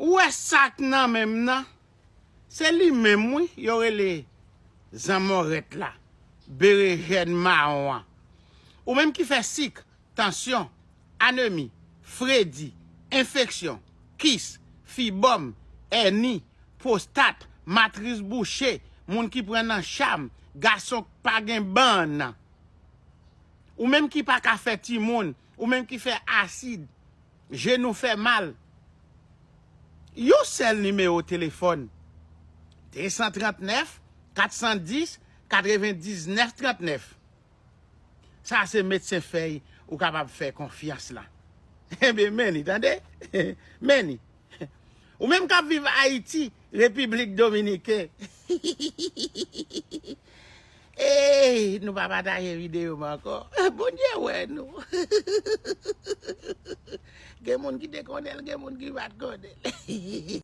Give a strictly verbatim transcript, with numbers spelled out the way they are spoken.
Ou wè sa k nan men m nan? Se li menm wi, yo rele zanmòrèt la, berejèn mawon an. Ou menm ki fè sik, tansyon, anemi, fredi, enfeksyon, kis, fibòm, èni, pwostat, matris bouche, moun ki pran nan cham, gason k pa gen bann. Ou menm ki pa ka fè timoun, ou menm ki fè asid, jenou fè mal. Yon sèl nimewo telefòn, de san trannèf, kat san dis, katrevendiznèf trannèf. Sa se medsen fèy ou kapab fè konfyans la. Ebyen, men li, tande. Men li. Ou menm k ap viv Ayiti, Repiblik Dominiken. Ey, nou pa pataje videyo m ankò. Bondye wè nou. Gen moun ki te konnen l, gen moun ki pa t konnen l.